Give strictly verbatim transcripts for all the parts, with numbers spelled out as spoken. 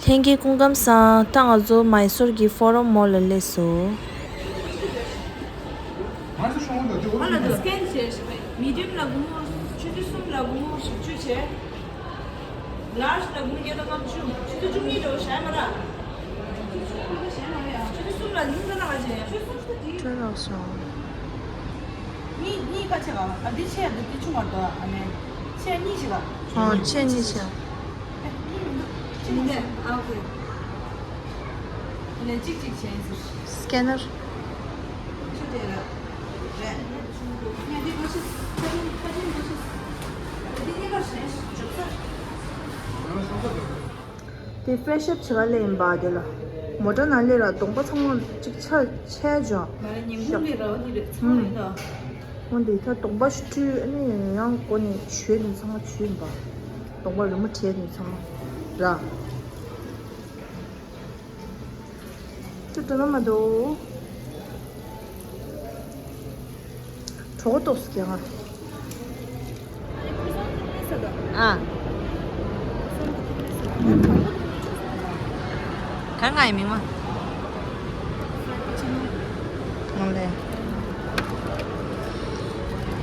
ལྷན་རྒྱས་སྐུ་ཁམས་བཟང་། ད་ང་ཚོ་མའི་སོར་གྱི་ཕོ་རོམ་མོལ་ལ་སླེབས་སོང་། ང་ཚོ་ཤོང་འདུག་དེ་འོ་ཧ་ལ་དུ་སི་ཀེན་བྱས་ཤིག་མི་ཌི་ཡམ་ལ་སྒོར་མོ་ཆུ་ཚོད་གསུམ་ལ་སྒོར་མོ་བཞི་བཅུ་བྱས། ལར་ཇི་ལ་སྒོར་མོ་བརྒྱ་དང་ལྔ་བཅུ། ཆུ་ཚོད་བཅུ་གཉིས་འགྲོ་བྱས་མ་ར། ཆུ་ཚོད་གསུམ་ལ་ཉིན་ལྟར་ལ་ང་བྱས་ཡ། སྤྲོད་རོགས་སོང་། གཉིས་གཉིས་ཀ་ཆེ་ག་ཨ་འདི་ཆེ་ཡ་འདི་འདི་ཆུང་བར་དོ་ཨ་ནི་ཆེ་གཉིས་ཤིག་ག་ཨོ་ཆེ་གཉིས་ཆེ། ཨ་ཨོ་ཁེ། ལན་གཅིག་གཅིག་བྱས་ཟེར། སི་ཀེ་ནར། ཆུ་དེ་ལ་རེད། ངས་འདི་གོ་ཤེས། ཁ་ཆེམས་ཁ་ཆེམས་གོ་ཤེས། འདི་གཉིས་ཀ་བྱས་ཞོག་ས། དེ་ཕེ་ཤབ་བྱེད་ག་ལེན་པ་དེ་ལ། མོ་ཊ་ནང་ལས་ལ་གདོང་པ་ཚང་མ་གཅིག་ཆ་ཆད་ཅོ། མ་རེད་ཉིན་གུང་ལས་ར་བ་དེ་རེད་ཚང་མ་ཡིན་ད། འོན་ཏེ་ད་གདོང་པ་ཞུ་ཁྲུས་ཨ་ནི་ཡང་སྒོ་ནས་ཞུས་ནས་ཚང་མ་ཞུས་ཡིན་པ། གདོང་པ་རི་མོ་བྲིས་ནས་ཚང་མ་ར། ཅི་དྲི་ན་མ་འདུག་གྲོགས་ཏོག་སུ་ཀྱང་ཨ། གང་ང་ཡི་མིང་མ། ངོ་ལེ།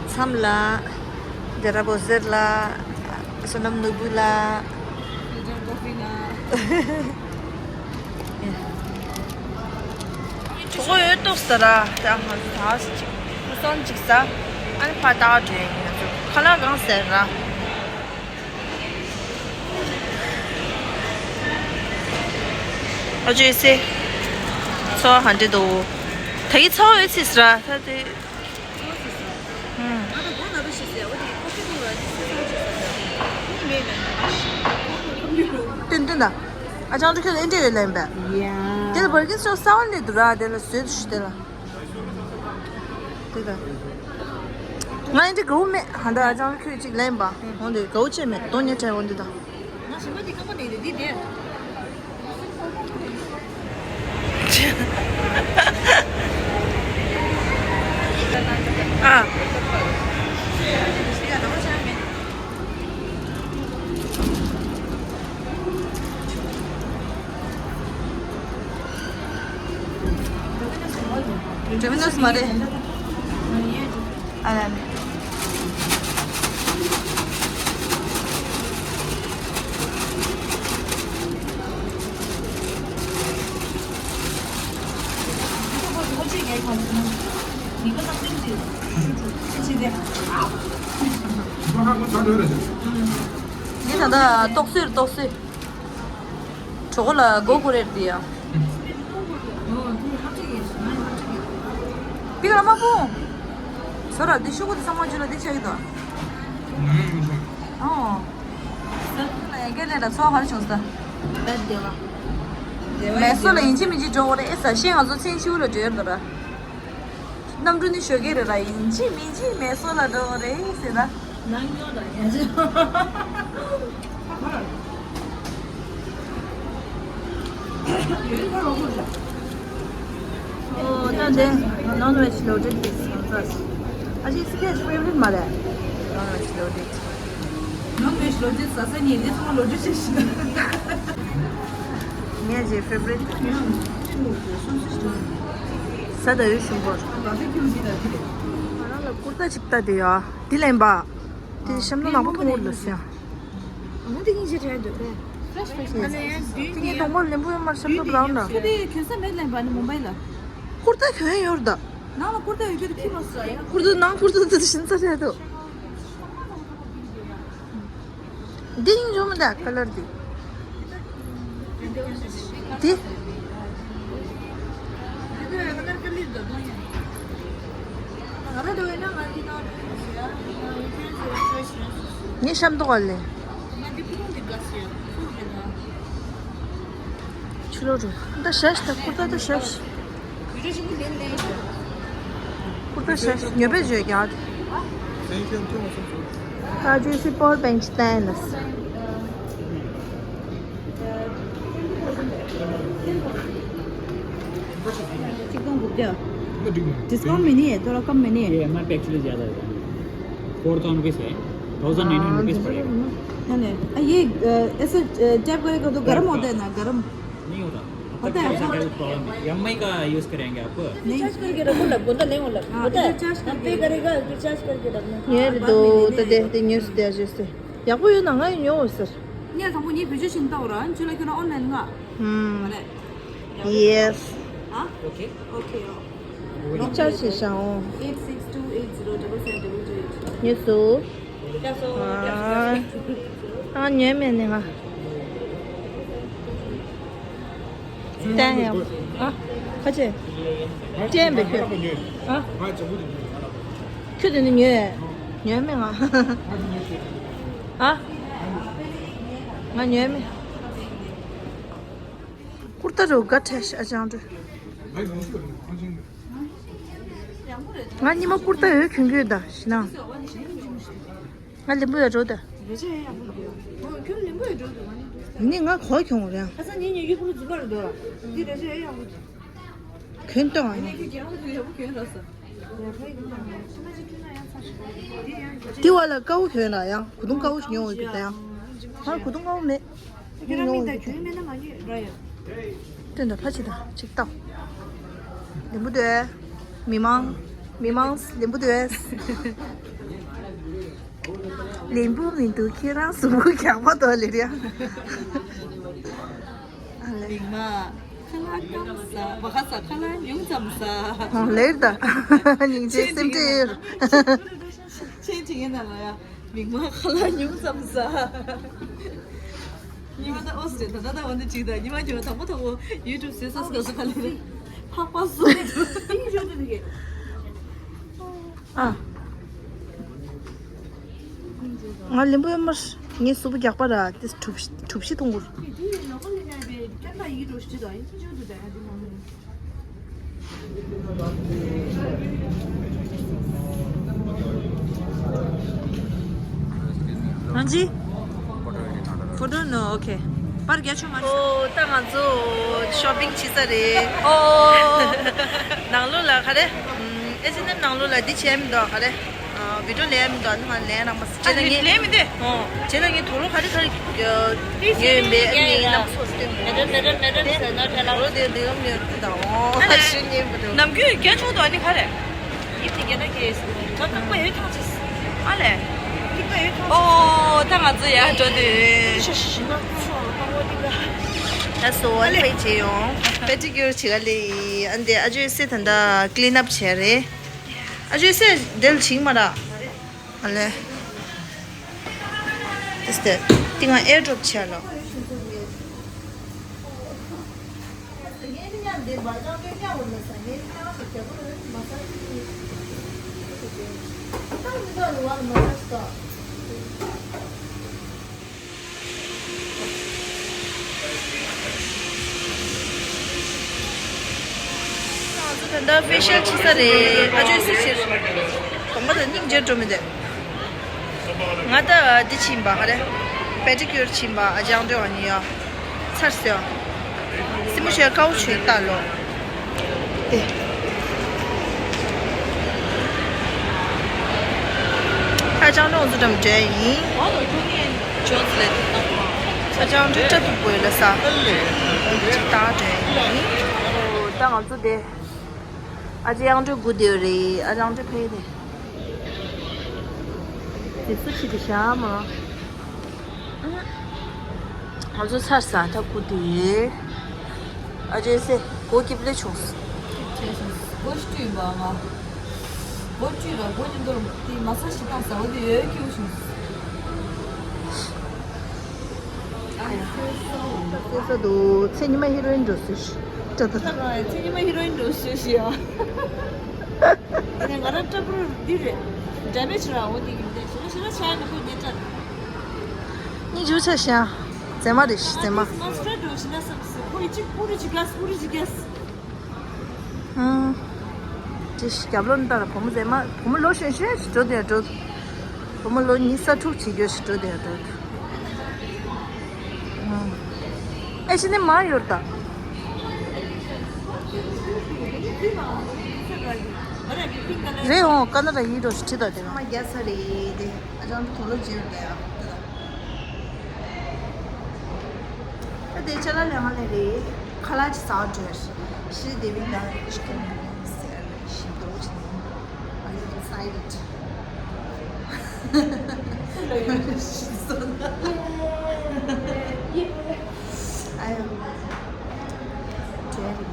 མཚམས་ལ། རྒྱ་ར་བོ་ཟེར་ལ། བསོད་ནམས་ནོར་བུ་ལ། གྲོགས་ཡོད་ཏོག་ས་ར། ད་ང་ཚོ་ད་ཅིག་སང་ཅིག་ས། ཨ་ནི་ཕ་ཏག་འདྲེ་ང་ཚོ་ཁ་ལག་གང་ཟེར་ར། ཨ་ཅོ་ཨེ་སེ། ཚོ་ཧ་འདྲེ་དོ། ད་གི་ཚོ་ཡོད་སི་ས་ར་ད་དེ། ཏན་ཏན་ད། ཨ་ཅང་ཁྱོད་ཨེ་འདྲ་ཡོད་ལན་པས། ཡ། དེ་ལ་བར་གི་ཤོག་གསར་བ་ནས་འདུག་ར་དེ་ལ་བཟོས་ཤུ་དེ་ལ། དེ་ལ། ང་ཨེ་འདྲ་དགའ་བོ་མེད་ཧ་ད་ཨ་ཅང་ཁྱོད་ཅིག་ལན་པ། འོན་ཏེ་དགའ་བོ་བྱས་མེད་དོན་ཉེ་དྲན་འོན་ཏེ་ད། ང་ཞིམ་པ་དེ་ཁ་པ་ནས་རེད་དེ་དེ། ཨ། འགྲོ་མི་ནོར་སི་མ་རེད། ཨ་ལ་ལ། ངས་ད་ལྟ་ཏོག་སེར་ཏོག་སེར། གྲོགས་ལ་མགོ་སྐོར་རེད་དེ་ཡ། པི་ལ་མ་པོ། ཟོ་ར་འདི་ཤོག་གུ་འདི་ཚང་མ་ཇུ་ལ་འདི་ཆགས་ཀྱི་འདུག་ཨོ། ཟོ་ར་ཡ་གེ་ལེ་ད་ཚོ་ཧར་བྱུང་ས། མེ་སོ་ལ་ཡིན་གཅིག་མིན་གཅིག་འགྲོ་གོ་རེ་ཨེ་ས་ཤེས་ང་ཚོ་མཚན་ཆུ་ལ་འགྲོ་ཡོད་འདུག་ར། གནམ་གྲུ་ནི་ཞོགས་ཀས་རེད་ར་ཡིན་གཅིག་མིན་གཅིག་མེ་སོ་ལ་འགྲོ་རེད་ཟེར་ན། ནང་ཉོ་དང་ཉ་ཆ། ཨོ་ད་འདི་non veg loaded this ང་ཚོ། ཨ་ཅེ་སི་ཁེ་ཕེ་ཝ་རིཊ་མ་རེད། Non veg loaded. Non veg loaded ཟ་ས་ཉིད་འདི་ཚང་མ་loaded བྱས་ཤིང་། ངའི་ཇེ་ཕེ་ཝ་རིཊ། ས་ད་ཡོད་ཤིང་པོར། ང་རང་ལ་ཀུར་ཏ་ཅིག་ལྟ་དེ་ཡ། དེ་ལེན་པ། དེ་ཤམ་ན་ནག་པོ་མཐོང་འོར་ལ་སི་ཡ། ང་དེ་གཉིས་ཅི་དྲན་འདུག་རེད། Fresh fresh དེ་གཉིས་གདོང་པ་ལེན་པོ་ཡོད་མ་ཤམ་ན་བ་རའུན་ན། ཁྱོད་དེ་གྱོན་ས་མེད་ལེན་པ་ནི་མུམ་བྷའི་ལ། ཀུར་ཏ་གྱོན་ཡོད་ར་ད། ནང་ལ་ཀུར་ཏ་ཡོད་ཁྱོད་དེ་ཁྱི་མ་ཟ་ཡ། ཀུར་ཏ་ནང་ཀུར་ཏ་དེ་ཤིན་ས་རེད་དོ། འདི་ཡིན་འཇོག་མི་འདུག་ཁ་ལར་འདི། འདི། ངས་ཤམ་ཐོག་ལས། ཕྱི་ལོགས་འགྲོ། ད་ཞབས་ད་ཀུར་ཏ་ད་ཞབས། ཀུར་ཏ་ཞབས་ཉོ་པའི་བརྗོད་ཀྱང་། ད་ཅོ་སི་པོར་བེང་ཅི་ཏན་ལ། གཅིག་སྟོང་དགུ་བརྒྱ། ཌིསི་ཀའུན་ཊི་མེད་ནི་ཐོ་ར་ཀམ་མེད་ནི། ये MRP actually ज़्यादा है। Four thousand rupees है। Thousand nine hundred rupees पड़ेगा। नहीं, नहीं, ये, अ, ऐसे, अ, टैप करेगा तो गर्म होता है ना, गर्म। नहीं होता। होता है, हाँ। प्रॉब्लम है। एमआई का यूज़ करेंगे आप? नहीं। चार्ज करके रखो ना, बोतल नहीं होला। हाँ, बोतल। इधर चार्ज करके। पे करेगा, फिर चार्ज करके रखना। ये तो, तो दे, दे, न्यूज़ दे, जैसे। या कोई ना, नहीं, न्यूज़। नहीं, हमको ये वीडियो चिंता हो रहा है, चलो, क्यों ना ऑनलाइन का। हम्म। Yes. हाँ? OK। OK, हाँ। ལག་ཆ་ཞིག་བཞག་འོང་། Eight six two eight zero double seven double two eight. ཉེ་སུ། ཨ། ཨ། ཉོས་མེད་ནི་ང་། བསྟན་ཡང་། ཨ། ཁ་ཆེ། བསྟན་པའི་ཁྱོད། ཨ། ཁྱོད་དེ་ནི་ཉོས། ཉོས་མེད་ང་། ཨ། ང་ཉོས་མེད། ཀུར་ཏ་རུ་དགའ་ཁྲལ་ཨ་ཅང་འགྲོ། ང་ཉི་མ་ཀུར་ཏ་ཡོད་གྱོན་གྱོད་ད་ཤི་ན། ང་ལིམ་བུ་ཡ་འགྲོ་ད། ནི་ང་གོ་གྱོང་རེད། གྱོན་ཏོ་ཨ། དེ་བ་ལ་དཀར་པོ་གྱོན་ལ་ཡང་གུ་དུང་དཀར་པོ་ཞིག་ཉོ་འོས་ཀྱི་ད་ཡང་། ང་གུ་དུང་དཀར་པོ་མེད། ཁྱེད་རང་མིང་དང་གྱོན་མེད་ན་མ་ཉོས་ར་ཡ། སྟོན་དང་ཕ་ཆེ་དང་ཅིག་བལྟའོ། ལིམ་བུ་དོད། མི་མང་། མི་མང་ལིམ་བུ་དོད། ལིམ་བུ་མི་འདུག་ཁྱེད་རང་གཟུགས་པོ་རྒྱགས་པ་དོ་ལེ་རེད་ཡ། ཨ་ལེ། མིག་མ། ཁ་ལག་སྐམ་ས། མ་ཁ་ས་ཁ་ལག་ཉུང་ཙམ་ས། ཨོ་ལེར་ད། སྙིང་རྗེ་སེམས་ཁྲལ། ཆེན་ཆེན་ཡིན་ན་ལ་ཡ། མིག་མ་ཁ་ལག་ཉུང་ཙམ་ཟ། ཉི་མ་ད་ཨོ་སི་ད་ད་ད་འོ་འདི་ཅིག་ད་ཉི་མ་ཁྱོད་དང་པོ་དང་པོ་ཡུ་ཊུབ་བཟོས་ས་སྐབས་སུ་ག་ལེ་རེད། ཕག་པ་བཟོས། ཨ། ང་ལིམ་བུ་ཡོད་མ་རེད། ངའི་གཟུགས་པོ་རྒྱགས་པ་ར་དེ་གྲུ་བཞི་གྲུ་བཞི་འཐུང་དགོས། ཧང་ཇི། ཕོ་ཊོ་ནོ། ཨོ་ཁེ། པར་རྒྱ་ཆོ་མ། ཨོ་ད་ང་ཚོ་ཤོ་པིང་བྱེད་ས་རེད། ཨོ། ནང་ལོགས་ལ་ག་རེ། ཨེ་ཅི་ཨེན་ཨེམ་ནང་ལོགས་ལ་འདི་བྱས་མི་འདུག་ག་རེ། ཨ། བི་ཌིའོ་ལེན་མི་འདུག་ཨ་ནི་ང་ལེན་རང་མ་ཟེར་ལ་ངས་ལེན་མི་འདུག་ཨོ། བྱས་ལ་ངས་དོ་རོ་ག་རེ་ག་རེ་ངས་མེད་ཨ་ནི་ནམ་སོ་སྟོན་མི་འདུག་མེད་མེད་མེད་ཟེར་ན་དེ་ལ་དོ་རོ་དེ་འདི་གམ་ཡོད་འདུག་ཨོ། ཨ་ནི་ཤི་ཉེན་པ་འདུག་ནམ་རྒྱུན་རྒྱ་ཆུང་དུ་ཨ་ནི་ག་རེ། ཡིབ་དེ་རྒྱ་ནག་གི་ང་རྟག་པ་ཡོད་ཐང་ཆེ། ཨ་ལས། ཐིག་པ་ཡོད་ཐང་ཆེ། ཨོ་ད་ང་ཚོ་ཡར་འགྲོ་དུས། ད་སོ་ཨ་ལས་བྱས་ཡོང་། པེ་ཏི་ཀིའུར་བྱེད་ག་ལེ། ཨ་འདི་ཨ་ཇོའི་སེ་ད་ལྟ་ཀི་ལིན་ཨབ་བྱས་རེད། ཨ་ཇོའི་སེ་འདིར་བྱིང་མ་ར། ཨ་ལས། དེ་སྟེ། དེ་ང་ཨེར་ཌོབ་བྱས་ལོ། ང་ཚོ་ད་ལྟ་ཕེ་ཤལ་བྱེད་ས་རེད། ཨ་ཇོའི་སེ་བྱེད་རེད། གོམ་པ་དང་སྙིང་རྗེ་འགྲོ་མི་འདུག་ང་ད་འདི་ཕྱིན་པ་ཧ་རེ། པེ་ཏི་ཀིའུར་ཕྱིན་པ་ཨ་ཅང་འདྲེ་བ་ཉི་ཡ། ཚར་སོང་། སྲིན་མོ་ཞིག་དཀར་པོ་ཞིག་ལྟ་ལོ། ཏེ། ཨ་ཅང་འདྲེ་ང་ཚོ་འགྲམ་འདྲེ་ཡིན། ཨ་ཅང་འདྲེ་ཏྲ་ཕུག་པོ་ཡོད་ལ་ས། ཅིག་ལྟ་འདྲེ་ཡིན། ད་ང་ཚོ་དེ། ཨ་ཅེ་ཡང་འགྲོ་དགུ་དེ་རེད། ཨ་ཅང་འགྲོ་ཕེ་དེ། དེ་སུ་ཆི་དེ་ཤ་མ། ང་ཚོ་ཚར་ས་ད་དགུ་དེ། ཨ་ཅེ་སེ་གོ་སྐྱིབ་ལེ་ཆུང་། སྐྱིབ་ཆེ་སོང་། སྒོ་ཞིག་བཀྲུས་པ་ང་། སྒོ་བཀྲུས་པ་སྒོ་ཉིན་དོར་དེ་མ་ཚར་ཞིག་བཏང་ས་འོ་དེ་ཡོད་སྐྱིབ་ཆུང་། ཨ་ཡ། ཚེ་ས་འདུག་ཚེ་ཉི་མ་ཧི་རོ་ཨིན་འགྲོ་སྲིད། ཏྲ་ཏྲ། ཚེ་ཉི་མ་ཧི་རོ་ཨིན་འགྲོ་སྲིད་ཡ། ཨ་ནི་ང་རང་ཏྲ་པུར་འདི་རེད། འདྲ་མེད་ཆུ་ར་འོ་འདི་གི་འདི་ཞི་ར་ཞི་ར་ཆ་ཡ་མི་ཁོ་ཉེ་ཏྲ། སྙིང་རྗེ་ཆ་ཤ། མཛེས་མ་རེད་ཤི་མཛེས་མ། མ་སི་ཏྲ་འགྲོ་ཤི་ན་སམ་སི་ཁོ་ཡི་ཅིག་པུ་རི་ཅིག་ག་སི་པུ་རི་ཅིག་ག་སི། ཨང་། ཅི་ཞིག་རྒྱབ་ལོགས་ནི་ད་ལ་བུ་མོ་མཛེས་མ་བུ་མོ་ལོ་གཞོན་གཞོན་ཞིག་འགྲོ་དེ་འགྲོ། བུ་མོ་ལོ་ཉི་ཤུ་རྩ་དྲུག་བྱེད་རྒྱུ་ཞིག་འགྲོ་དེ་འགྲོ། ཨང་། ཨེ་ཤི་ནི་མ་ཡོར་ད། རེད་འོང་ཀ་ན་ཌ་ཡིན་འགྲོ་ཞིག་ཁྲིད་ད་དེ་ང་། མ་རྒྱ་ས་རེད་དེ་ཨ་ཅང་དུ་ལོ་བརྗེ་ཡོར་ད་ཡ། དེ་ཅ་ལག་ལེན་ག་ལེན་རེད། ཁ་ལག་ཅིག་ཟ་འགྲོ། Shri Devi Lal Chicken Biryani. Are you excited? She's so I am ready.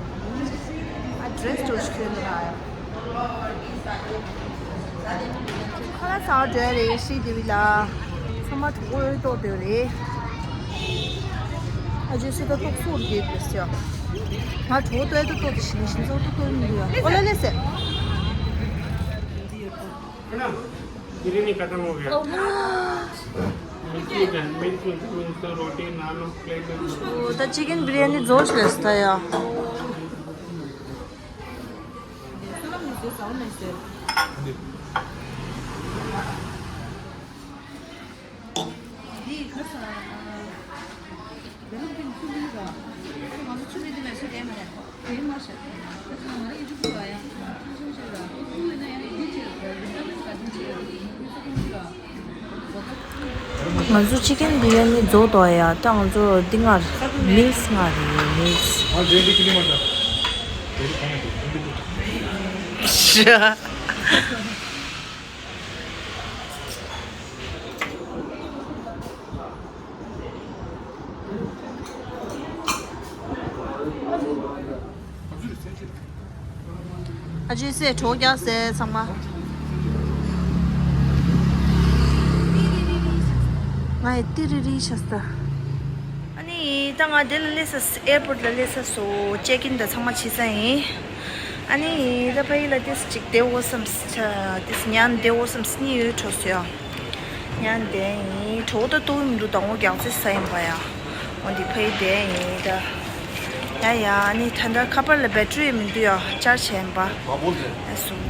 I dress to school. ཁ་ལག་ཟ་འགྲོ་རེད། Shri Devi Lal. ཚང་མ་གྲོད་ཁོག་ལྟོགས་བསྡད་རེད། ཨ་ཅེ་སི་ད་ཏོག་སོར་གྱི་དེ་སི་ཡ། ང་གྲོད་ཁོག་ལྟོགས་ཏོག་ཏོག་དེ་ཞིག་ནས་ཞིང་ཚོགས་ཏོག་ཏོག་ཡིན་འདུག་ཡ། ཨོ་ལེ་ལེ་སེ། बिरयानी खत्म हो गया। Milk milk milk रोटी नान प्लेट। ད་ཅི་ཀན་བི་རི་ཡ་ནི་རྫོགས་ཤག་ད་ཡ། ང་ཚོ་ཅི་ཀན་བི་རི་ཡ་ནི་རྫོགས་འདུག་ཡ། ད་ང་ཚོ་འདི་སྔར་མིལ་སི་སྔར་ཡིན། མིལ་སི། ཨ་ཅེ་སེ་གྲོགས་རྒྱག་སེ་ཚང་མ། ང་ཡི་ཏི་རི་རི་ཤ་སྟ། ཨ་ནི་ད་ང་འདི་ལ་སླེབས་ས། ཨེར་པོར་ཊི་ལ་སླེབས་ས་སོ། ཅེག་ཨིན་ད་ཚང་མ་བྱས་ས་ཡིན། ཨ་ནི་ད་ཕ་ཡི་ལ་ཏིས་ཅིག་བསྡད་འོ་བསམ་ས། ཏིས་ཉན་བསྡད་འོ་བསམ་ས། གཉིད་ཡོད་འཕྲོ་སོ་ཡ། ཉན་བསྡད་ཡིན། གྲོད་ཁོག་ད་ལྟོགས་མི་འདུག་ད་ངོ་རྒྱག་ཚེ་ས་ཡིན་པ་ཡ། འོ་འདི་ཕ་ཡི་བསྡད་ཡིན་ད། ཡ་ཡ། ཨ་ནི་ད་ལྟ་ཁ་པར་ལ་བེ་ཊི་རི་མི་འདུག་ཡ། ཅར་བྱས་ཡིན་པ། ཨ་སོ།